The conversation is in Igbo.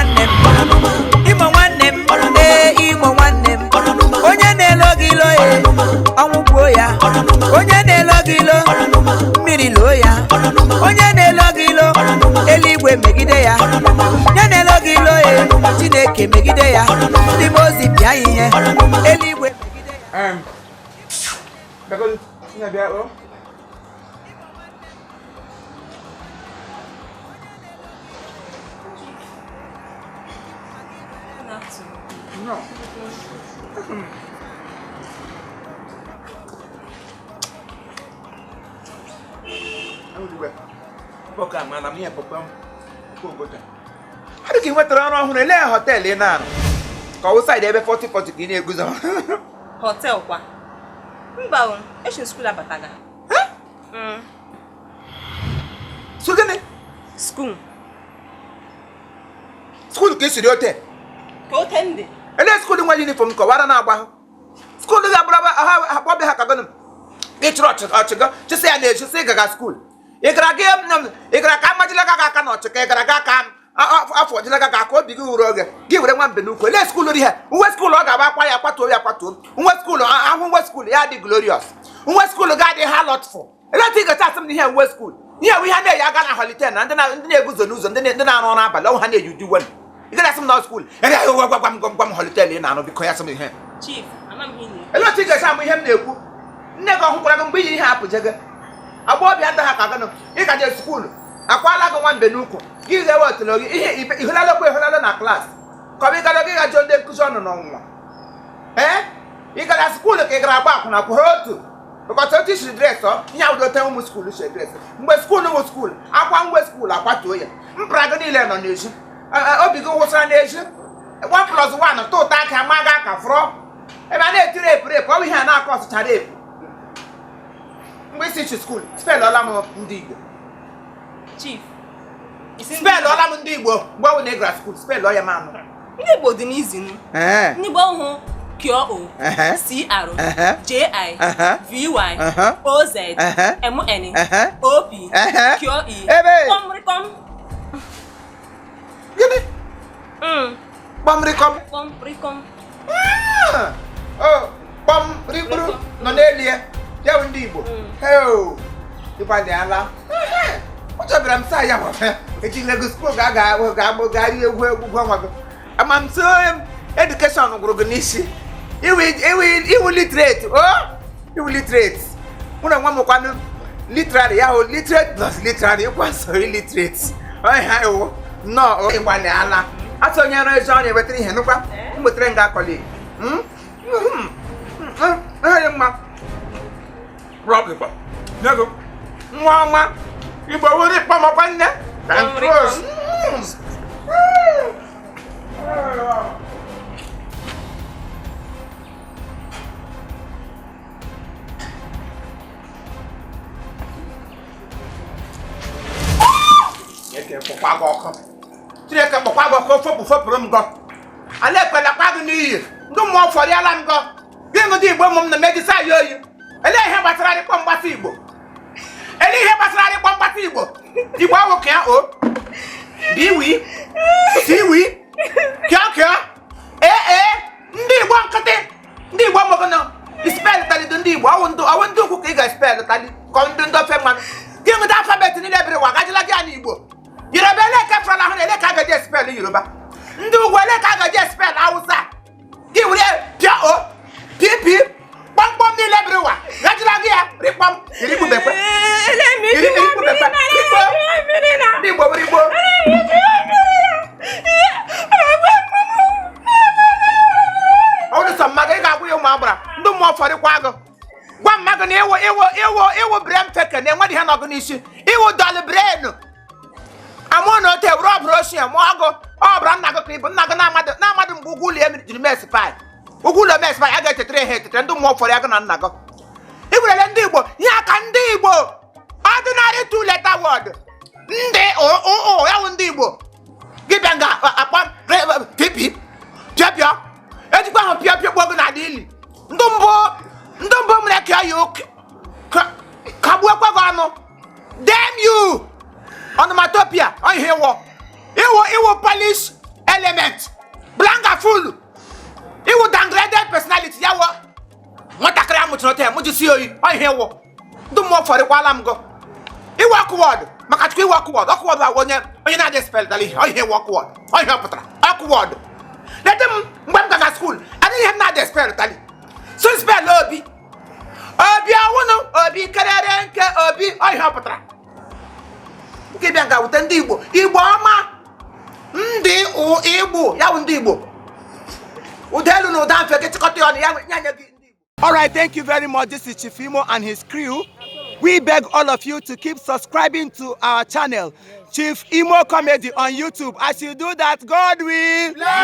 Nwanne m, Imo nwanne m, ee, Imo nwanne m, onye na-elo gị ilo e, ọnwụ gbuo ya. Onye na-elo gị ilo, mmiri loo ya. Onye na-elo gị ilo, eluigwe megide ya. Onye na-elo gị ilo e, Chineke megide ya. Ndị mmụọ ozi pịa ya ihe, eluigwe megide ya. Bịagodu, nna bịa o. No. Ha dị ka ị nwetara ọrụ ọhụrụ. Elee hotel ị na-arụ, ka ọ wụ side ebe 40 40 ka ị na-eguzo? Hotel kwa? Mba o, eshi school abataga. So gịnị? School. School ka esiri hotel? Ka ote ndị. Elee school nwe uniform kọwara na-agba ha? School ga-abụrụ ha akpọbịa ha ka gịnị? Ị chụrụ ọchị ọchịgọ chịsị ya na-echi sị gaga school. Ị gara gị, ị gara ka amajila gị aka na ọchị, ka ị gara ga ka afọ jila gị aka obi gị wuru oge gị were nwa mbe n'ukwu. Elee school dị ha uwe school? Ọ ga-agba akwa ya kwatuo ya kwatuo. Uwe school ahụ, uwe school ya dị glorious, uwe school ga-adị ha lọtful. Elee otu ị gacha asị m na ihe uwe school, ihe bụ ihe a na-eyi aga na holiday na ndị na-eguzo n'ụzọ, ndị na-arụ ọrụ abalị ọnwụ ha na-eyi ụdị uwe? Ị gaghị asị m na school. Ele gwa gwa m gwa m holiday ị na-arụ, biko, ya sị m ihe. Chief, ama m ihe ị na-ekwu. Elee otu ị ga-esi amụ ihe m na-ekwu? Nne gị ọ hụkwara gị mgbe iyi ihe apụje gị agbọghọbịa ndị ha ka gịnụ? Ị ka je school, akwala gị nwa mbe n'ukwu gị ghewe otolo gị ihe ihụlalụkwa ihụlalụ na class, ka ọ bụ ịgara gị ga jụọ ndị nkụzi ọnụ n'ọnwụnwa. Ee, ị gara school ka ị gara agba akwụna kwụ ha otu bụkọta otu isiri dress ọ ihe awụdote ụmụ school si dress mgbe school wụ school. Akwa ngwe school akwatuo ya, mpara gị niile nọ n'ezi. Obi gị wụsara n'ezi. 1 plus 1 tụ ụta aka ma ga aka fụrọ ebe a na-eti rape, rape. Ọ bụ ihe a na-akọ ọsụcha rape mgbe isi chi school. Spellọla m ndị Igbo. Chief, isi ndị Spellọla m ndị Igbo mgbe ọ bụ na ị gara school. Spellọ ya m anụ. Ndị Igbo dị n'izi nụ. Ndị Igbo hụ Q O C R J I V Y O Z M N O P Q E Ebe. Kpọmrịkọm. Gịnị? Kpọmrịkọm? Kpọmrịkọm. Ah! Oh, kpọm rikpuru nọ n'elu ya, ya bụ ndị Igbo. Heo, ịgbalịala. Ụjọ bịara m saa ya nwa ejila ego school ga ga ga ga rie egwu egwu nwa gị. Ama m so education gwụrụ gị n'isi. Iwu literate o, iwu literate. Mụ na nwa m kwanụ literary ya hụ literate plus literary ịkwa so illiterate ọhịa iwu nnọọ. Ịgbalịala. Atụ onye ọrụ ezi ọrụ ewetara ihe nụkwa m wetara nga akọli ihe dị mma. Rọbịkwa nye gị nwa ọma Igbo were kpọmọkwa nne. Thank you. Chineke kpọkwa gị ọkụ, Chineke kpọkwa gị ọkụ. Fopụ, fopụrụ m gọ ala ekwelakwa gị n'iyi. Ndị mmụọ fọrịala m gọ gị ṅụdị Igbo ụmụ m na megisa ya oyi. Elee ihe gbasara arịkpọ mgbasa Igbo? Elee ihe gbasara arịkpọ mgbasa Igbo? Igbo awụ ka ya o biwi siwi kịọ kịọ. Ee ee, ndị Igbo nkịtị, ndị Igbo mọgụ spell talido ndị Igbo ọwụ ndị ukwu ka ị ga-spell tali ka ndị ndị ofe mmanụ gị ṅụda alphabet niile biri ụwa gajila gị ya n'Igbo. Yoruba ele ka fọrọ ahụ na ele ka a gaji spell Yoruba. Ndị ugwu ele ka a gaji spell Hausa. Gị were pịa o pp kpọmkpọm niile biri ụwa gajila gị ya rikpọm irikpubekwe irikpubekwe rikpo. Ndị Igbo were Igbo. Ọ bụrụ sọ mmadụ ị ga-agwụ ya ụmụ agbara ndị mmụọ fọrịkwa agụ. Gwa mmadụ na ịwụ ịwụ ịwụ ịwụ brain feke na enweghị ihe nọgụ n'isi. Ịwụ dull brain amụọ na ote were ọbụrụ ochie mụọ ọgụ ọbụra nna gị ka ịbụ nna gị na-amadụ na-amadụ mgbe ugwu ụlọ ya jiri mes pai ugwu ụlọ mes pai a ga-echetara ha echetara. Ndị mmụọ fọrọ agụ na nna gị iwerele ndị Igbo ihe aka ndị Igbo ordinary two letter word ndị o ya wụ ndị Igbo. Gị bịa nga akpa pp pịọ pịọ ejikwa ahụ pịọ pịọ kpọọ gị n'ala ili. Ndị mbụ mere ka ya oke kagbuokwa gị ọnụ. Damn you, onomatopoeia. Ọ ihe ịwụ ịwụ ịwụ polish. Ṅụdịsi oyi, ọ ihe wụ ndị mmụọ fọrịkwala m gọ. Iwe awkward maka Chukwu, iwe awkward. Awkward bụ onye na-adị spell dara ihe. Ọ ihe wụ awkward, ọ ihe ọ pụtara, awkward. Lete m, mgbe m gaga school, adịghị ihe m na-adị spell tali so spell obi, obi ọwụnụ, obi kerere nke obi. Ọ ihe ọ pụtara nke bịa nga wute ndị Igbo, Igbo ọma, ndị Igbo ya bụ ndị Igbo, ụda elu na ụda mfe gị chịkọta ya ọnụ ya nye nye gị ndị Igbo. All right, thank you very much. This is Chief Imo and his crew. We beg all of you to keep subscribing to our channel, Chief Imo Comedy on YouTube. As you do that, God will bless.